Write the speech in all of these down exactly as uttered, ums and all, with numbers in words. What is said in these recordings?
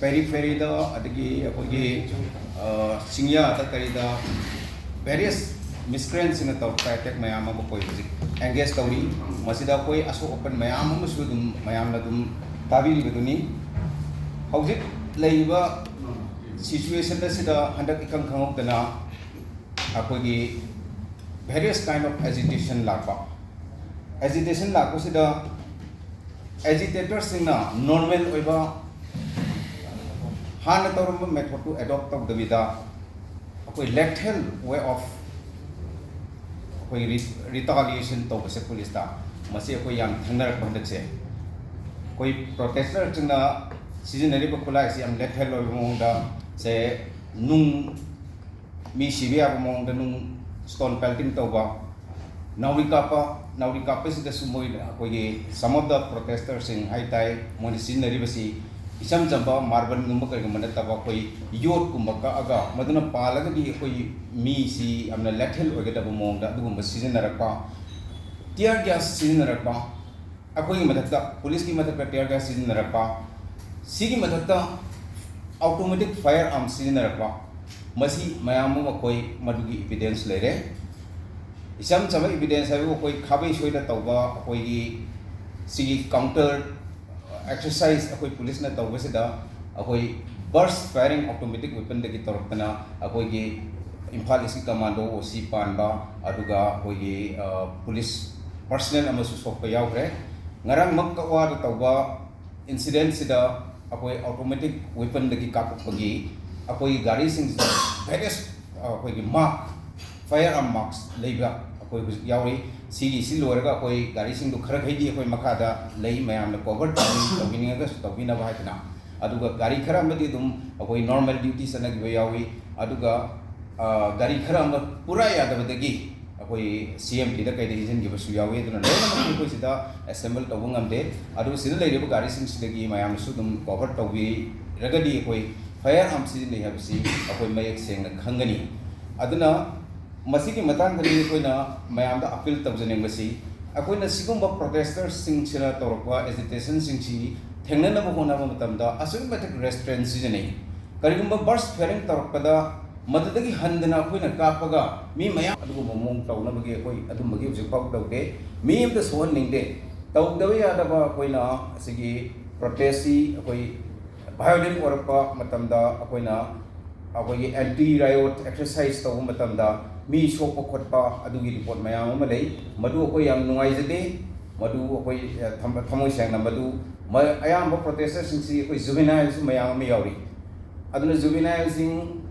ꯄꯦꯔꯤꯐꯦꯔꯤꯗ, ꯑꯗꯒꯤ ꯑꯩꯈꯣꯏꯒꯤ, ꯑ, ꯆꯤꯡꯌꯥꯗ ꯀꯔꯤꯗ various miscreantꯁꯤꯡꯅ ꯇꯧꯔꯛꯄ attack ꯃꯌꯥꯝ ꯑꯃ ꯑꯩꯈꯣꯏ ꯍꯧꯖꯤꯛ engage ꯇꯧꯔꯤ꯫ ꯃꯁꯤꯗ ꯑꯩꯈꯣꯏ ꯑꯁꯣꯛ ꯑꯄꯟ ꯃꯌꯥꯝ ꯑꯃꯁꯨ ꯑꯗꯨꯝ ꯃꯌꯥꯝꯅ ꯑꯗꯨꯝ ꯇꯥꯕꯤꯔꯤꯕꯗꯨꯅꯤ꯫ ꯍꯧꯖꯤꯛ ꯂꯩꯔꯤꯕ situation ꯑꯁꯤꯗ ꯍꯟꯗꯛ ꯏꯈꯪ ꯈꯪꯍꯧꯗꯅ ꯑꯩꯈꯣꯏꯒꯤ various kind of agitation ꯂꯥꯛꯄ꯫ Agitation ꯂꯥꯛꯄꯁꯤꯗ agitatorꯁꯤꯡꯅ normal ꯑꯣꯏꯕ ꯍꯥꯟꯅ ꯇꯧꯔꯝꯕ methodꯇꯨ adopt ꯇꯧꯗꯕꯤꯗ ꯑꯩꯈꯣꯏ lethal way of ꯑꯩꯈꯣꯏ retaliation ꯇꯧꯕꯁꯦ ꯄꯨꯂꯤꯁꯇ, ꯃꯁꯤ ꯑꯩꯈꯣꯏ ꯌꯥꯝ ꯊꯦꯡꯅꯔꯛꯄ ꯍꯟꯗꯛꯁꯦ꯫ ꯑꯩꯈꯣꯏ protestorꯁꯤꯡꯅ ꯁꯤꯖꯤꯟꯅꯔꯤꯕ ꯈꯨꯠꯂꯥꯏꯁꯤ ꯌꯥꯝ lethal ꯑꯣꯏꯕ ꯃꯑꯣꯡꯗ ꯁꯦ ꯅꯨꯡ ꯃꯤ ꯁꯤꯕ ꯌꯥꯕ ꯃꯑꯣꯡꯗ ꯅꯨꯡ stone pelting ꯇꯧꯕ, ꯅꯥꯎꯔꯤ ꯀꯥꯞꯄ, ꯅꯥꯎꯔꯤ ꯀꯥꯞꯄꯁꯤꯗꯁꯨ ꯃꯣꯏ ꯑꯩꯈꯣꯏꯒꯤ some of the protestorꯁꯤꯡ ꯍꯥꯏ ꯇꯥꯏ, ꯃꯣꯏꯅ ꯁꯤꯖꯤꯟꯅꯔꯤꯕꯁꯤ ꯏꯆꯝ ꯆꯝꯕ marble ꯒꯨꯝꯕ ꯀꯩꯒꯨꯝꯕ ꯅꯠꯇꯕ ꯑꯩꯈꯣꯏ ꯌꯣꯠꯀꯨꯝꯕ ꯀꯛꯑꯒ ꯃꯗꯨꯅ ꯄꯥꯜꯂꯒꯗꯤ ꯑꯩꯈꯣꯏ ꯃꯤꯁꯤ ꯌꯥꯝꯅ lethal ꯑꯣꯏꯒꯗꯕ ꯃꯑꯣꯡꯗ ꯑꯗꯨꯒꯨꯝꯕ ꯁꯤꯖꯤꯟꯅꯔꯛꯄ, tear gas ꯁꯤꯖꯤꯟꯅꯔꯛꯄ, ꯑꯩꯈꯣꯏꯒꯤ ꯃꯊꯛꯇ, ꯄꯨꯂꯤꯁꯀꯤ ꯃꯊꯛꯇ tear gas ꯁꯤꯖꯤꯟꯅꯔꯛꯄ, ꯁꯤꯒꯤ ꯃꯊꯛꯇ automatic firearm ꯁꯤꯖꯤꯟꯅꯔꯛꯄ, ꯃꯁꯤ ꯃꯌꯥꯝ ꯑꯃ ꯑꯩꯈꯣꯏ ꯃꯗꯨꯒꯤ evidence ꯂꯩꯔꯦ꯫ ꯏꯆꯝ ꯆꯝꯕ evidence ꯍꯥꯏꯕꯕꯨ ꯑꯩꯈꯣꯏ ꯈꯥꯕꯩ ꯁꯣꯏꯗ ꯇꯧꯕ ꯑꯩꯈꯣꯏꯒꯤ ꯁꯤꯒꯤ counter exercise ꯑꯩꯈꯣꯏ ꯄꯨꯂꯤꯁꯅ ꯇꯧꯕꯁꯤꯗ ꯑꯩꯈꯣꯏ burst firing automatic weaponꯗꯒꯤ ꯇꯧꯔꯛꯇꯅ ꯑꯩꯈꯣꯏꯒꯤ ꯏꯝꯐꯥꯜ Eastꯀꯤ commando OC ꯄꯥꯟꯕ, ꯑꯗꯨꯒ ꯑꯩꯈꯣꯏꯒꯤ, ꯑ, ꯄꯨꯂꯤꯁ personnel ꯑꯃꯁꯨ ꯁꯣꯛꯄ ꯌꯥꯎꯈ꯭ꯔꯦ꯫ ꯉꯔꯥꯡꯃꯛ ꯀꯛꯋꯥꯗ ꯇꯧꯕ incidentꯁꯤꯗ ꯑꯩꯈꯣꯏ automatic weaponꯗꯒꯤ ꯀꯥꯞꯄꯛꯄꯒꯤ ꯑꯩꯈꯣꯏꯒꯤ ꯒꯥꯔꯤꯁꯤꯡꯁꯤꯗ various, ꯑ, ꯑꯩꯈꯣꯏꯒꯤ mark, firearm marks ꯂꯩꯕ ꯑꯩꯈꯣꯏ ꯍꯧꯖꯤꯛ ꯌꯥꯎꯔꯤ꯫ ꯁꯤꯒꯤ, ꯁꯤ ꯂꯣꯏꯔꯒ ꯑꯩꯈꯣꯏ ꯒꯥꯔꯤꯁꯤꯡꯗꯨ ꯈꯔ ꯈꯩꯗꯤ ꯑꯩꯈꯣꯏ ꯃꯈꯥꯗ ꯂꯩ, ꯃꯌꯥꯝꯅ cover ꯇꯧꯅꯤꯡ-, ꯇꯧꯕꯤꯅꯤꯡꯉꯒꯁꯨ ꯇꯧꯕꯤꯅꯕ ꯍꯥꯏꯗꯅ꯫ ꯑꯗꯨꯒ ꯒꯥꯔꯤ ꯈꯔ ꯑꯃꯗꯤ ꯑꯗꯨꯝ ꯑꯩꯈꯣꯏ normal duty ꯆꯠꯅꯈꯤꯕ ꯌꯥꯎꯏ꯫ ꯑꯗꯨꯒ, ꯑ, ꯒꯥꯔꯤ ꯈꯔ ꯑꯃ ꯄꯨꯔꯥ ꯌꯥꯗꯕꯗꯒꯤ ꯑꯩꯈꯣꯏ CMTꯗ ꯀꯩꯗ ꯏꯟꯁꯤꯟꯈꯤꯕꯁꯨ ꯌꯥꯎꯏ꯫ ꯑꯗꯨꯅ ꯂꯣꯏꯅꯃꯛ ꯑꯩꯈꯣꯏ ꯁꯤꯗ assemble ꯇꯧꯕ ꯉꯝꯗꯦ꯫ ꯑꯗꯨꯒ ꯁꯤꯗ ꯂꯩꯔꯤꯕ ꯒꯥꯔꯤꯁꯤꯡꯁꯤꯗꯒꯤ ꯃꯌꯥꯝꯅꯁꯨ ꯑꯗꯨꯝ cover ꯇꯧꯕꯤꯔꯒꯗꯤ ꯑꯩꯈꯣꯏ firearm ꯁꯤꯖꯤꯟꯅꯩ ꯍꯥꯏꯕꯁꯤ ꯑꯩꯈꯣꯏ ꯃꯌꯦꯛ ꯁꯦꯡꯅ ꯈꯪꯒꯅꯤ꯫ ꯑꯗꯨꯅ ꯃꯁꯤꯒꯤ ꯃꯇꯥꯡꯗꯗꯤ ꯑꯩꯈꯣꯏꯅ ꯃꯌꯥꯝꯗ appeal ꯇꯧꯖꯅꯤꯡꯕꯁꯤ, ꯑꯩꯈꯣꯏꯅ ꯁꯤꯒꯨꯝꯕ protestorꯁꯤꯡꯁꯤꯅ ꯇꯧꯔꯛꯄ agitationꯁꯤꯡꯁꯤ ꯊꯦꯡꯅꯅꯕ ꯍꯣꯠꯅꯕ ꯃꯇꯝꯗ ꯑꯁꯨꯛꯀꯤ ꯃꯇꯤꯛ ꯔꯦꯁꯇ꯭ꯔꯦꯟ ꯁꯤꯖꯤꯟꯅꯩ꯫ ꯀꯔꯤꯒꯨꯝꯕ ꯕꯔꯁ ꯐꯥꯌꯔꯤꯡ ꯇꯧꯔꯛꯄꯗ ꯃꯗꯨꯗꯒꯤ ꯍꯟꯗꯅ ꯑꯩꯈꯣꯏꯅ ꯀꯥꯞꯄꯒ ꯃꯤ ꯃꯌꯥꯝ ꯑꯗꯨꯒꯨꯝꯕ ꯃꯑꯣꯡ ꯇꯧꯅꯕꯒꯤ ꯑꯩꯈꯣꯏ ꯑꯗꯨꯝꯕꯒꯤ ꯍꯧꯖꯤꯛ ꯐꯥꯎ ꯇꯧꯗꯦ꯫ ꯃꯤ ꯑꯃꯇ ꯁꯣꯛꯍꯟꯅꯤꯡꯗꯦ꯫ ꯇꯧꯗꯕ ꯌꯥꯗꯕ ꯑꯩꯈꯣꯏꯅ ꯑꯁꯤꯒꯤ ꯄ꯭ꯔꯣꯇꯦꯁꯁꯤ ꯑꯩꯈꯣꯏ ꯚꯥꯌꯣꯂꯦꯟ ꯑꯣꯏꯔꯛꯄ ꯃꯇꯝꯗ ꯑꯩꯈꯣꯏꯅ ꯑꯩꯈꯣꯏꯒꯤ ꯑꯦꯟꯇꯤ ꯔꯥꯏꯑꯣꯠ ꯑꯦꯛꯁꯔꯁꯥꯏꯁ ꯇꯧꯕ ꯃꯇꯝꯗ ꯃꯤ ꯁꯣꯛꯄ ꯈꯣꯠꯄ ꯑꯗꯨꯒꯤ ꯔꯤꯄꯣꯔꯠ ꯃꯌꯥꯝ ꯑꯃ ꯂꯩ꯫ ꯃꯗꯨ ꯑꯩꯈꯣꯏ ꯌꯥꯝ ꯅꯨꯡꯉꯥꯏꯖꯗꯦ꯫ ꯃꯗꯨ ꯑꯩꯈꯣꯏ, ꯑ, ꯊꯝ-, ꯊꯃꯣꯏ ꯁꯦꯡꯅ ꯃꯗꯨ ꯃ-, ꯑꯌꯥꯝꯕ ꯄ꯭ꯔꯣꯇꯦꯁꯇꯔꯁꯤꯡꯁꯤ ꯑꯩꯈꯣꯏ ꯖꯨꯕꯦꯅꯥꯏꯜꯁꯨ ꯃꯌꯥꯝ ꯑꯃ ꯌꯥꯎꯔꯤ꯫ ꯑꯗꯨꯅ ꯖꯨꯕꯦꯅꯥꯏꯜꯁꯤꯡ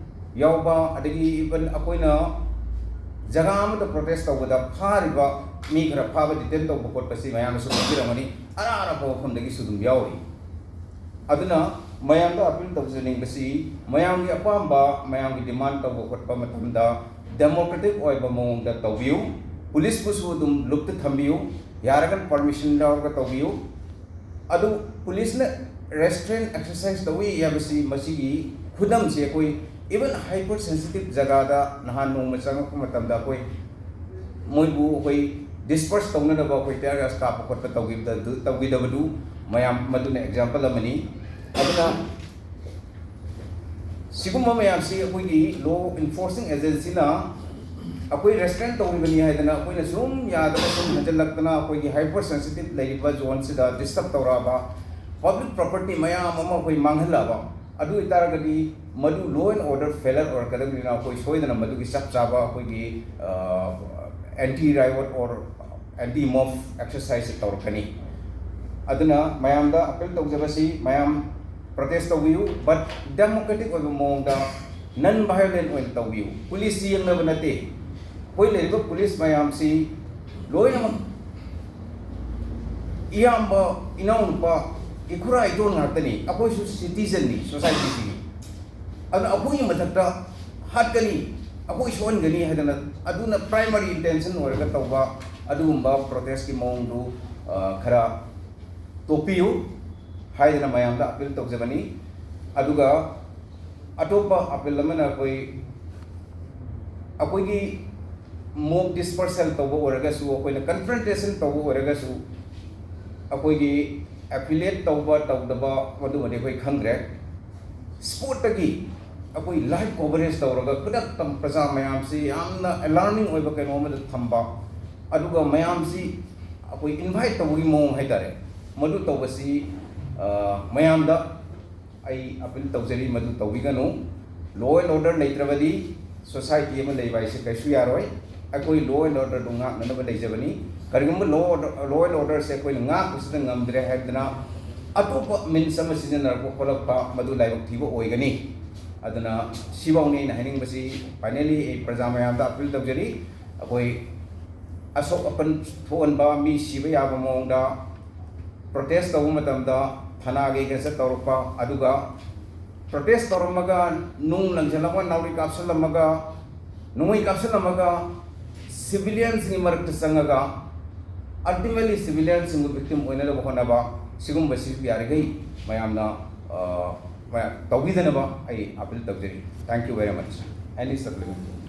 ꯌꯥꯎꯕ, ꯑꯗꯒꯤ ꯏꯚꯟ ꯑꯩꯈꯣꯏꯅ ꯖꯒꯥ ꯑꯃꯗ ꯄ꯭ꯔꯣꯇꯦꯁ ꯇꯧꯕꯗ ꯐꯥꯔꯤꯕ ꯃꯤ ꯈꯔ ꯐꯥꯕ, ꯗꯤꯇꯦꯟ ꯇꯧꯕ ꯈꯣꯠꯄꯁꯤ ꯃꯌꯥꯝꯅꯁꯨ ꯈꯪꯕꯤꯔꯝꯒꯅꯤ꯫ ꯑꯔꯥꯞ ꯑꯔꯥꯞꯄ ꯃꯐꯝꯗꯒꯤꯁꯨ ꯑꯗꯨꯝ ꯌꯥꯎꯔꯤ꯫ ꯑꯗꯨꯅ ꯃꯌꯥꯝꯗ ꯑꯄꯤꯜ ꯇꯧꯖꯅꯤꯡꯕꯁꯤ, ꯃꯌꯥꯝꯒꯤ ꯑꯄꯥꯝꯕ, ꯃꯌꯥꯝꯒꯤ ꯗꯤꯃꯥꯟ ꯇꯧꯕ ꯈꯣꯠꯄ ꯃꯇꯝꯗ ꯗꯦꯃꯣꯀ꯭ꯔꯦꯇꯤꯛ ꯑꯣꯏꯕ ꯃꯑꯣꯡꯗ ꯇꯧꯕꯤꯌꯨ꯫ ꯄꯨꯂꯤꯁꯄꯨꯁꯨ ꯑꯗꯨꯝ ꯂꯨꯞꯇ ꯊꯝꯕꯤꯌꯨ, ꯌꯥꯔꯒꯅ ꯄꯔꯃꯤꯁꯟ ꯂꯧꯔꯒ ꯇꯧꯕꯤꯌꯨ꯫ ꯑꯗꯨ ꯄꯨꯂꯤꯁꯅ ꯔꯦꯁꯇ꯭ꯔꯦꯟ ꯑꯦꯛꯁꯔꯁꯥꯏꯁ ꯇꯧꯏ ꯍꯥꯏꯕꯁꯤ, ꯃꯁꯤꯒꯤ ꯈꯨꯗꯝꯁꯤ ꯑꯩꯈꯣꯏ ꯏꯚꯟ ꯍꯥꯏꯄꯔ ꯁꯦꯟꯁꯤꯇꯤꯞ ꯖꯒꯥꯗ ꯅꯍꯥꯟ ꯅꯣꯡꯃ ꯆꯪꯉꯛꯄ ꯃꯇꯝꯗ ꯑꯩꯈꯣꯏ ꯃꯣꯏꯕꯨ ꯑꯩꯈꯣꯏ ꯗꯤꯁꯄꯔꯁ ꯇꯧꯅꯅꯕ ꯑꯩꯈꯣꯏ ꯇꯤꯌꯔ ꯒ꯭ꯌꯥꯁ ꯀꯥꯞꯄ ꯈꯣꯠꯄ ꯇꯧꯈꯤꯕꯗ ꯑꯗꯨ, ꯇꯧꯈꯤꯗꯕꯗꯨ ꯃꯌꯥꯝ ꯃꯗꯨꯅ ꯑꯦꯛꯖꯥꯝꯄꯜ ꯑꯃꯅꯤ꯫ ꯑꯗꯨꯅ ꯁꯤꯒꯨꯝꯕ ꯃꯌꯥꯝꯁꯤ ꯑꯩꯈꯣꯏꯒꯤ ꯂꯣ ꯏꯟꯐꯣꯔꯁꯤꯡ ꯑꯦꯖꯦꯟꯁꯤꯅ ꯑꯩꯈꯣꯏ ꯔꯦꯁꯇ꯭ꯔꯦꯟ ꯇꯧꯔꯤꯕꯅꯤ ꯍꯥꯏꯗꯅ ꯑꯩꯈꯣꯏꯅ ꯁꯨꯝ ꯌꯥꯗꯅ ꯁꯨꯝ ꯍꯟꯖꯤꯜꯂꯛꯇꯅ ꯑꯩꯈꯣꯏꯒꯤ ꯍꯥꯏꯄꯔ ꯁꯦꯟꯁꯤꯇꯤꯞ ꯂꯩꯔꯤꯕ ꯖꯣꯟꯁꯤꯗ ꯗꯤꯁꯇꯔꯕ ꯇꯧꯔꯛꯑꯕ, ꯄꯕ꯭ꯂꯤꯛ ꯄ꯭ꯔꯣꯄꯔꯇꯤ ꯃꯌꯥꯝ ꯑꯃ ꯑꯩꯈꯣꯏ ꯃꯥꯡꯍꯜꯂꯛꯑꯕ, ꯑꯗꯨ ꯑꯣꯏꯇꯥꯔꯒꯗꯤ ꯃꯗꯨ ꯂꯣ ꯑꯦꯟ ꯑꯣꯔꯗꯔ ꯐꯦꯂꯔ ꯑꯣꯏꯔꯛꯀꯗꯕꯅꯤꯅ ꯑꯩꯈꯣꯏ ꯁꯣꯏꯗꯅ ꯃꯗꯨꯒꯤ ꯆꯞ ꯆꯥꯕ ꯑꯩꯈꯣꯏꯒꯤ, ꯑ, anti ꯔꯥꯏꯑꯣꯠ or anti mop exercise ꯇꯧꯔꯛꯀꯅꯤ꯫ ꯑꯗꯨꯅ ꯃꯌꯥꯝꯗ ꯑꯄꯤꯜ ꯇꯧꯖꯕꯁꯤ, ꯃꯌꯥꯝ ꯄ꯭ꯔꯣꯇꯦꯁ ꯇꯧꯕꯤꯌꯨ, ꯕꯠ ꯗꯦꯃꯣꯀ꯭ꯔꯦꯇꯤꯛ ꯑꯣꯏꯕ ꯃꯑꯣꯡꯗ, ꯅꯟ ꯚꯥꯏꯑꯣꯂꯦꯟ ꯑꯣꯏꯅ ꯇꯧꯕꯤꯌꯨ꯫ ꯄꯨꯂꯤꯁꯁꯤ ꯌꯦꯡꯅꯕ ꯅꯠꯇꯦ꯫ ꯑꯩꯈꯣꯏ ꯂꯩꯔꯤꯕ ꯄꯨꯂꯤꯁ ꯃꯌꯥꯝꯁꯤ ꯂꯣꯏꯅꯃꯛ ꯏꯌꯥꯝꯕ, ꯏꯅꯥꯎꯅꯨꯄꯥ, ꯏꯈꯨꯔꯥ ꯏꯇꯣꯟ ꯉꯥꯛꯇꯅꯤ꯫ ꯑꯩꯈꯣꯏꯁꯨ ꯁꯤꯇꯤꯖꯟꯅꯤ ꯁꯣꯁꯥꯏꯇꯤꯁꯤꯒꯤ꯫ ꯑꯗꯨꯅ ꯑꯩꯈꯣꯏꯒꯤ ꯃꯊꯛꯇ ꯍꯥꯠꯀꯅꯤ, ꯑꯩꯈꯣꯏ ꯁꯣꯛꯍꯟꯒꯅꯤ ꯍꯥꯏꯗꯅ, ꯑꯗꯨꯅ ꯄ꯭ꯔꯥꯏꯃꯔꯤ ꯏꯟꯇꯦꯟꯁꯟ ꯑꯣꯏꯔꯒ ꯇꯧꯕ ꯑꯗꯨꯒꯨꯝꯕ ꯄ꯭ꯔꯣꯇꯦꯁꯀꯤ ꯃꯑꯣꯡꯗꯨ, ꯑ, ꯈꯔ ꯇꯣꯛꯄꯤꯌꯨ ꯍꯥꯏꯗꯅ ꯃꯌꯥꯝꯗ ꯑꯄꯤꯜ ꯇꯧꯖꯕꯅꯤ꯫ ꯑꯗꯨꯒ ꯑꯇꯣꯞꯄ ꯑꯄꯤꯜ ꯑꯃꯅ ꯑꯩꯈꯣꯏ, ꯑꯩꯈꯣꯏꯒꯤ ꯃꯣꯕ ꯗꯤꯁꯄꯔꯁꯦꯜ ꯇꯧꯕ ꯑꯣꯏꯔꯒꯁꯨ, ꯑꯩꯈꯣꯏꯅ ꯀꯟꯐ꯭ꯔꯟꯇꯦꯁꯟ ꯇꯧꯕ ꯑꯣꯏꯔꯒꯁꯨ, ꯑꯩꯈꯣꯏꯒꯤ ꯑꯦꯐꯤꯂꯤꯌꯦꯠ ꯇꯧꯕ ꯇꯧꯗꯕ ꯃꯗꯨꯃꯗꯤ ꯑꯩꯈꯣꯏ ꯈꯪꯗ꯭ꯔꯦ꯫ ꯁ꯭ꯄꯣꯠꯇꯒꯤ ꯑꯩꯈꯣꯏ ꯂꯥꯏꯚ ꯀꯣꯚꯔꯦꯖ ꯇꯧꯔꯒ ꯈꯨꯗꯛꯇ ꯄ꯭ꯔꯖꯥ ꯃꯌꯥꯝꯁꯤ ꯌꯥꯝꯅ ꯑꯦꯂꯥꯔꯃꯤꯡ ꯑꯣꯏꯕ ꯀꯩꯅꯣ ꯑꯃꯗ ꯊꯝꯕ, ꯑꯗꯨꯒ ꯃꯌꯥꯝꯁꯤ ꯑꯩꯈꯣꯏ ꯏꯟꯚꯥꯏꯠ ꯇꯧꯕꯒꯤ ꯃꯑꯣꯡ ꯍꯥꯏꯇꯥꯔꯦ, ꯃꯗꯨ ꯇꯧꯕꯁꯤ, ꯑ, ꯃꯌꯥꯝꯗ ꯑꯩ ꯑꯄꯤꯜ ꯇꯧꯖꯔꯤ, ꯃꯗꯨ ꯇꯧꯕꯤꯒꯅꯨ꯫ ꯂꯣ ꯑꯦꯟ ꯑꯣꯔꯗꯔ ꯂꯩꯇ꯭ꯔꯕꯗꯤ ꯁꯣꯁꯥꯏꯇꯤ ꯑꯃ ꯂꯩꯕ ꯍꯥꯏꯁꯦ ꯀꯩꯁꯨ ꯌꯥꯔꯣꯏ꯫ ꯑꯩꯈꯣꯏ ꯂꯣ ꯑꯦꯟ ꯑꯣꯔꯗꯔꯗꯨ ꯉꯥꯛꯅꯅꯕ ꯂꯩꯖꯕꯅꯤ꯫ ꯀꯔꯤꯒꯨꯝꯕ ꯂꯣ ꯑꯣꯔꯗꯔ, ꯂꯣ ꯑꯦꯟ ꯑꯣꯔꯗꯔꯁꯦ ꯑꯩꯈꯣꯏꯅ ꯉꯥꯛꯄꯁꯤꯗ ꯉꯝꯗ꯭ꯔꯦ ꯍꯥꯏꯗꯅ ꯑꯇꯣꯞꯄ ꯃꯤꯟꯁ ꯑꯃ ꯁꯤꯖꯤꯟꯅꯔꯛꯄ ꯈꯣꯠꯂꯛꯄ, ꯃꯗꯨ ꯂꯥꯏꯕꯛ ꯊꯤꯕ ꯑꯣꯏꯒꯅꯤ꯫ ꯑꯗꯨꯅ ꯁꯤꯐꯧꯅꯤ ꯑꯩꯅ ꯍꯥꯏꯅꯤꯡꯕꯁꯤ꯫ ꯐꯥꯏꯅꯦꯜꯂꯤ ꯑꯩ ꯄ꯭ꯔꯖꯥ ꯃꯌꯥꯝꯗ ꯑꯄꯤꯜ ꯇꯧꯖꯔꯤ, ꯑꯩꯈꯣꯏ ꯑꯁꯣꯛ ꯑꯄꯟ ꯊꯣꯛꯍꯟꯕ, ꯃꯤ ꯁꯤꯕ ꯌꯥꯕ ꯃꯑꯣꯡꯗ ꯄ꯭ꯔꯣꯇꯦꯁ ꯇꯧꯕ ꯃꯇꯝꯗ ꯊꯅꯥꯒꯤ ꯑꯦꯒꯦꯟꯁꯇ ꯇꯧꯔꯛꯄ, ꯑꯗꯨꯒ ꯄ꯭ꯔꯣꯇꯦꯁ ꯇꯧꯔꯝꯃꯒ ꯅꯨꯡ ꯂꯪꯁꯤꯜꯂꯝꯃꯒ, ꯅꯥꯎꯔꯤ ꯀꯥꯞꯁꯤꯜꯂꯝꯃꯒ, ꯅꯣꯡꯃꯩ ꯀꯥꯞꯁꯤꯜꯂꯝꯃꯒ, ꯁꯤꯚꯤꯂꯤꯌꯟꯁꯤꯡꯒꯤ ꯃꯔꯛꯇ ꯆꯪꯉꯒ ꯑꯜꯇꯤꯃꯦꯠꯂꯤ ꯁꯤꯚꯤꯂꯤꯌꯟꯁꯤꯡꯕꯨ ꯚꯤꯛꯇꯤꯝ ꯑꯣꯏꯅꯅꯕ ꯍꯣꯠꯅꯕ, ꯁꯤꯒꯨꯝꯕꯁꯤꯁꯨ ꯌꯥꯔꯤꯈꯩ ꯃꯌꯥꯝꯅ, ꯑ, ꯃꯌꯥꯝ ꯇꯧꯕꯤꯗꯅꯕ ꯑꯩ ꯑꯄꯤꯜ ꯇꯧꯖꯔꯤ꯫ Thank you very much. Any supplementary?